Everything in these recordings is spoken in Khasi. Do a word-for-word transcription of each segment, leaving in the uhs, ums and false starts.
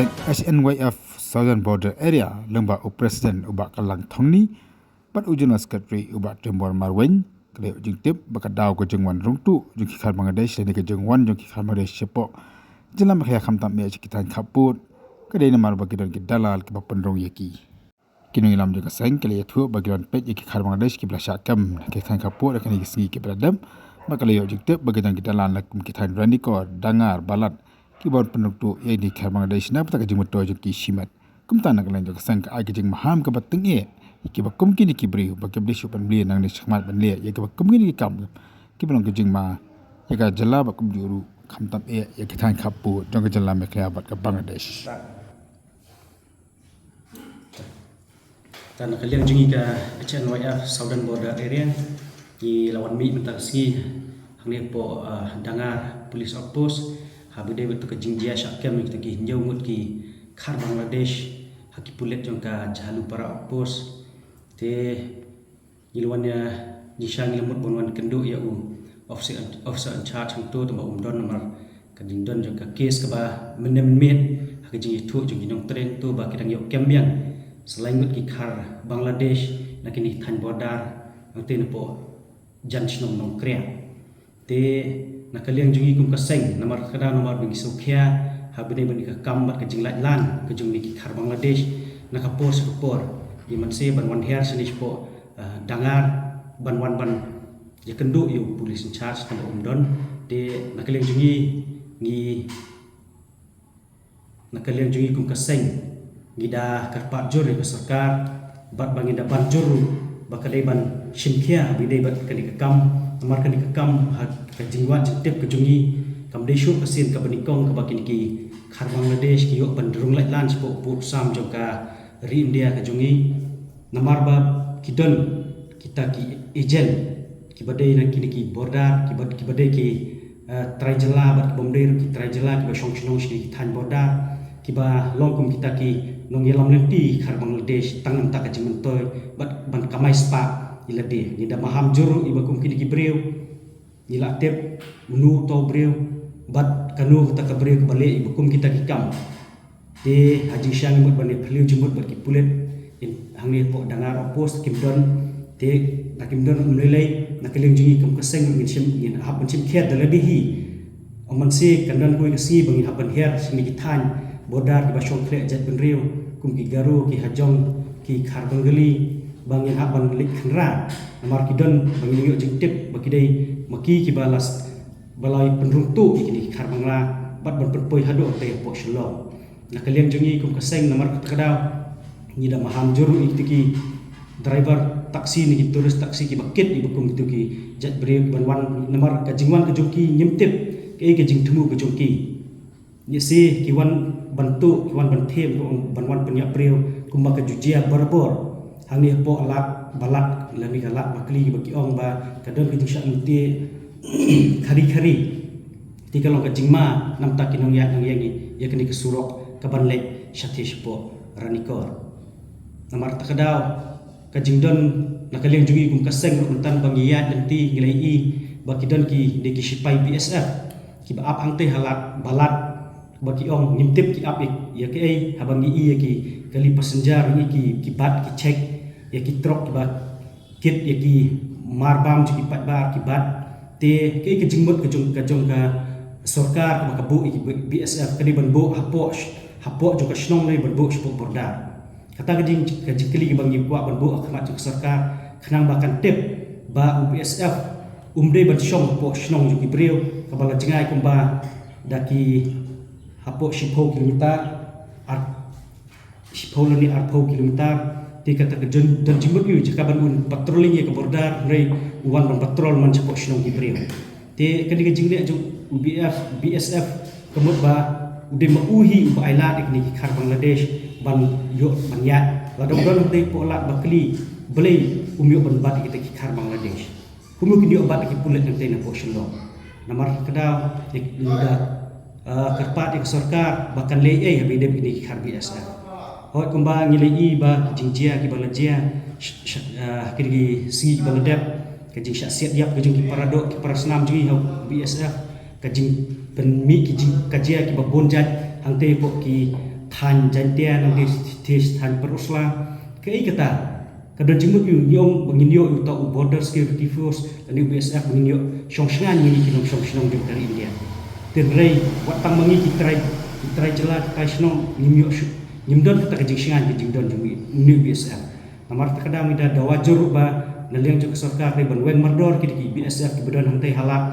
H N Y F Southern Border Area, lyngba u President u Bah Kallang Thongni bad u General Secretary u Bah Tembor Marwein, ka la ïoh jingtip ba ka daw ka jingwan rungtuh jong ki khar Bangladesh lane ka jingwan jong ki khar Bangladesh shapoh jylla Meghalaya khamtam eh sha ki thaiñ khappud ka dei namar ba ki don ki dalal kiba pynrung ïa ki. Ki nongïalam jong ka seng ki la ïathuh ba ki la wan peit ïa ki khar Bangladesh kiba la shah kem na ki thaiñ khappud ha kine ki sngi kiba la dep, bad ka la ïoh jingtip ba ki don ki dalal na kum ki thaiñ Ranikor, Dangar, Balat, kiba wan pynrung tuh ïa ki khar Bangladesh na ka bynta ka jingmyntoi jong ki shimet. Kumta na ka liang jong ka seng ka ai ka jingmaham kaba tyngeh ïa kiba kum kine ki briew ba kim dei shuh ban plie nangne shakhmat ban leh ïa kiba kum kine ki kam kiba long ka jingma ïa ka jylla bad kumjuh ruh khamtam eh ïa ki thaiñ khappud jong ka jylla Meghalaya bad ka Bangladesh. Te na ka liang jong ngi ka H N Y F Southern Border Area, ngi la wan mih mynta ka sngi hangne hapoh, ah, Dangar Police Outpost, ha ba dei bad ka jingjia shah kem ïa kita ki hynñiew ngut ki khar Bangladesh ha ki pulit jong ka Jhalupara Outpost. Te ngi la wan ïa, ngi sha ngi la mut ban wan kynduh ïa u officer, officer in charge hangto, tangba um don namar ka jingdon jong ka case kaba mynne mynmiet ha ka jingïathuh jong ki nongtrei hangto ba ki dang ïoh kem biang sa lai ngut ki khar Bangladesh na kine ki thaiñ border hangtei napoh jan shnong Nongkriah. Te na ka liang jong ngi kum ka seng, namar ka daw namar ba ngi sngewkhia ha ba dei ban ïa ka kam bad ka jinglait lang ka jong ngi ki khar Bangladesh na ka por sha ka por. Ngi mynse ban wan hiar shane shapoh, ah, Dangar ban wan ban ïakynduh ïa u police in charge tangba um don. Te na ka liang jong ngi, ngi na ka liang jong ngi kum ka seng ngi da kyrpad jur ïa ka sorkar bad ba ngi da ban jur ruh ba ka dei ban shim khia ha ba dei bad kane ka kam. Namar kane ka kam ha ka jingwad jingtip ka jong ngi kam dei shuh ka sien kaba nyngkong kaba kine ki khar Bangladesh ki ïoh ban rung lait lang shapoh u pud u sam jong ka ri India ka jong ngi. Namar ba ki don kita ki agent kiba dei na kine ki border, kiba, kiba dei ki, eh, trai jylla bad kibym dei ruh ki trai jylla kiba shong shnong sha ki thaiñ border, kiba long kum kita ki nongïalam lynti khar Bangladesh tang namar ka jingmyntoi bad ban kamai spah ïa lade. Ngi da maham jur ruh ïa ba kum kine ki briew. Ngi la tip uno uto u briew bad kano kata ka briew kaba leh ïa ba kum kita ki kam. Te ha jingshisha ngi mut ban ïa phylliew jingmut bad ki pulit hangne hapoh Dangar Outpost kim don. Te da kim don um lei lei, na ka liang jong ngi kum ka seng ngin shim, ngin hap ban shim khia da lade hi. Ym mynse kan don kawei ka sngi ba ngin hap ban hiar sha kine ki thaiñ border kiba shong khleh jaitbynriew kum ki Garo, ki Hajong, ki khar Bengali, ba ngin hap ban leit khynra. Namar ki don ba ngin ïoh jingtip ba ki dei ma ki kiba la s-, ba la pynrung tuh ïa kine ki khar Bangla bad ban pynpoi haduh hangtei hapoh Shillong. Na ka liang jong ngi kum ka seng namar kata ka daw ngi da maham jur ruh ïa kito ki driver taxi ne ki tourist taxi kiba kit ïa ba kum kito ki jaitbynriew ban wan, namar ka jingwan ka jong ki ngim tip kaei ka jingthmu ka jong ki. Ngi shu ki wan ban tuh, ki wan ban them, ban wan pynïap briew kumba ka ju jia barabor. Hangne hapoh Lad Balat lane ka Lad Bakli ba ki ong ba ka don ka jingshah lute khari khari. Te ka long ka jingma namar ki nongïaid nongïeng ïa kane ka surok kaban leit shatei shapoh Ranikor. Namar kata ka daw ka jingdon na ka liang jong ngi kum ka seng ruh mynta ba ngi ïaid lynti ngi la ïohi ba ki don ki dei ki shipai B S F kiba ap hangtei ha Lad Balat ba ki ong ngim tip ki ap ïa, ïa kaei, haba ngi ïohi ïa ki kali passenger, ïa ki, ki bat, ki check ïa ki trok kiba kit ïa ki marbam jong ki paidbah, ki bat. Te kaei ka jingmut ka jong, ka jong ka sorkar kaba ka buh ïa ki B-, B S F ka dei ban buh hapoh, hapoh jong ka shnong ne ban buh shapoh border. Kata ka jing, ka jingkylli kaba ngi kwah ban buh ha khmat jong ka sorkar khnang ba kan tip ba u B S F um dei ban shong hapoh shnong jong ki briew kaba la jngai kumba da ki hapoh shiphew kilometer, ar, shiphew lane arphew kilometer. Te kata ka jon, don jingmut ïa u jaka ban un patrolling ïa ka border, hynrei u wan ban patrol man shapoh shnong ki briew. Te kane ka jingleh jong u B F, B S F ka mut ba u dei ma u hi uba ai lad ïa kine ki khar Bangladesh ban ïoh ban ïaid. Lada u don hangtei hapoh Lad Bakli, balei um ïoh ban bat ïa kita ki khar Bangladesh? Kumno kin ïoh bat ïa ki pulit hangtei napoh Shillong? Namar kata ka daw ngi da, ah, kyrpad ïa ka sorkar ba kan leh ei ha ba ïadei bad kine ki khar B S F. Hooid, kumba ngi la ïohi ba ki jingjia kiba la jia sh-, sh-, ah, kine ki sngi kiba la dep, ka jingshah siat ïap ka jong ki paradoh, ki parasnam jong ngi ha B S F, ka jingpynmih ki jingkajia kiba bun jait hangtei hapoh ki Thaiñ Jaintia, nang dei thaiñ Pynursla. Kaei kata ka don jingmut ïa ngi ong ba ngin ïoh ïa uta u Border Security Force lane u B S F, ba ngin ïoh shong shngaiñ ïa ngi ki nongshong shnong jong ka ri India. Hynrei wat tang ma ngi ki trai, ki trai jylla, ki trai shnong, ngim ïoh shu, ngim don kata ka jingshngaiñ ka jingdon jong ngi, une u B S F. Namar kata ka daw ngi da dawa jur ba na liang jong ka sorkar dei ban weng mardor ki, ki B S F kiba don hangtei ha lad,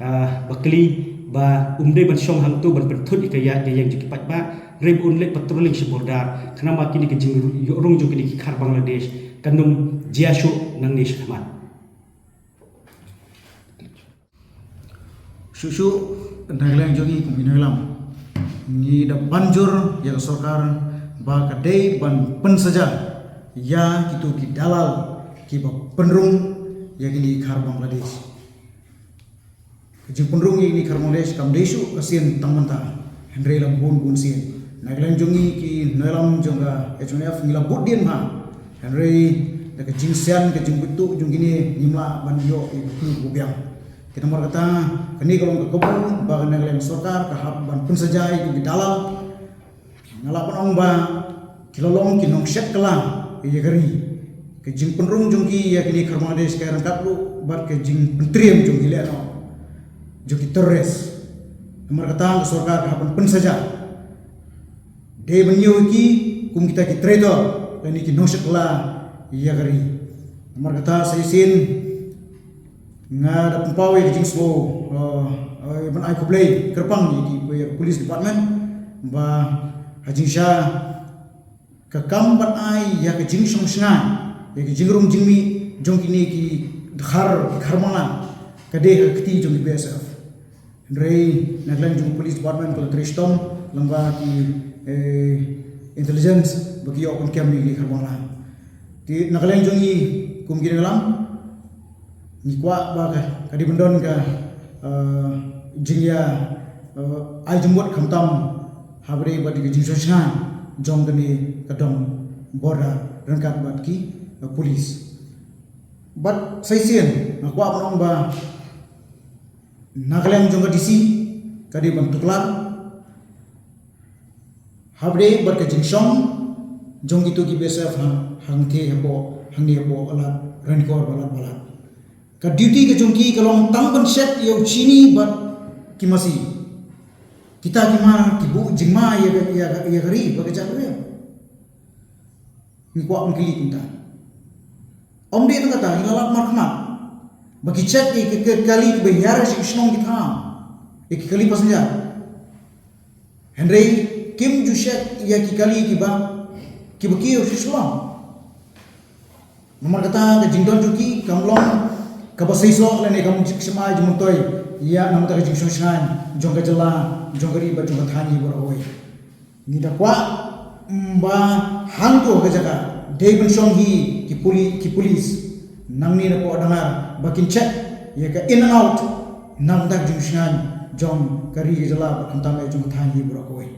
ah, ba kylli ba um dei ban shong hangto ban pynthut ïa ka ïaid ka ïeng jong ki paidbah, hynrei ba un leh patrolling sha border, khnang ba kine ki jingïoh rung jong kine ki khar Bangladesh kan ym jia shuh nangne shakhmat. Shuh shuh, na ka liang jong ngi kum ki nongïalam, ngi da ban jur ïa ka sorkar ba ka dei ban pynsaja ïa kito ki dalal kiba pynrung ïa kine ki khar Bangladesh. Ka jingpynrung ïa kine ki khar Bangladesh kam dei shuh ka sien tang mynta, hynrei la bun bun sien. Na ka liang jong ngi ki nongïalam jong ka H M N F ngi la bud dien bha, hynrei da ka jingsian, ka jingbuit tuh jong kine ngim lah ban ïoh ïa ka klur kaba biang. Te namar kata, kane ka long ka kabu ba ka na ka liang sorkar ka hap ban pynsaja ïa ki dalal. Nga lah ban ong ba ki la long ki nongshet kylla ïa ka ri. Ka jingpynrung jong ki ïa kine ki khar Bangladesh ka ryngkat ruh bad ka jingpyntriem jong ki lehnoh jong ki terrorist. Namar kata ka sorkar ka hap ban pynsaja. Dei ban ïoh ïa ki kum kita ki traitor lane ki nongshet kylla ïa ka ri. Namar kata sa shisien nga da pynpaw ïa ka jingsngew, eh, eh, ban ai khublei kyrpang ïa ki, ïa ka police department ba ha jingshisha ka kam ban ai ïa ka jingshong shngaiñ ïa ka jingrung jingmih jong kine ki dkhar, ki khar Bangla ka dei ha ka kti jong ki B S F. Hynrei na ka liang jong ka police department ka la trei shitom lyngba ki, eh, intelligence ba ki ïoh ban kem ïa ki khar Bangla. Te na ka liang jong ngi kum ki nongïalam ngi kwah ba ka, ka dei ban don ka, eh, jingïa, eh, ai jingmut khamtam ha kaba ïadei bad ka jingshong shngaiñ jong kane ka dong border ryngkat bad ki, eh, police. Bad sa shisien nga kwah ban ong ba na ka liang jong ka D C ka dei ban tuklar ha kaba ïadei bad ka jingshong jong kito ki B S F ha, hangtei hapoh, hangne hapoh lad Ranikor bad lad Balat. Ka duty ka jong ki ka long tang ban check ïa u Chini bad ki Masi. Kita ki ma ki buh jingma ïa ka, ïa ka, ïa ka ri bad ka jaitbynriew. Ngi kwah ban kylli kumta. Ym dei tang kata, ngi la lap markhmat ba ki check ïa ki, ki kali kiba hiar sha ki shnong ki thaw, ïa ki kali passenger. Hynrei kim ju check ïa ki kali kiba, kiba kiew sha Shillong. Namar kata ka jingdon jong ki kam long kaba seisoh lane kam jingshemphang jingmyntoi ïa namar ka jingshong shngaiñ jong ka jylla, jong ka ri bad jong ka thaiñ hi baroh kawei. Ngi da kwah, mm, ba hangto ha ka jaka dei ban shong hi ki puli-, ki police nangne napoh Dangar ba kin check ïa ka in and out namar ka jingshngaiñ jong ka ri ka jylla bad khamtam ïa jong ka thaiñ hi baroh kawei.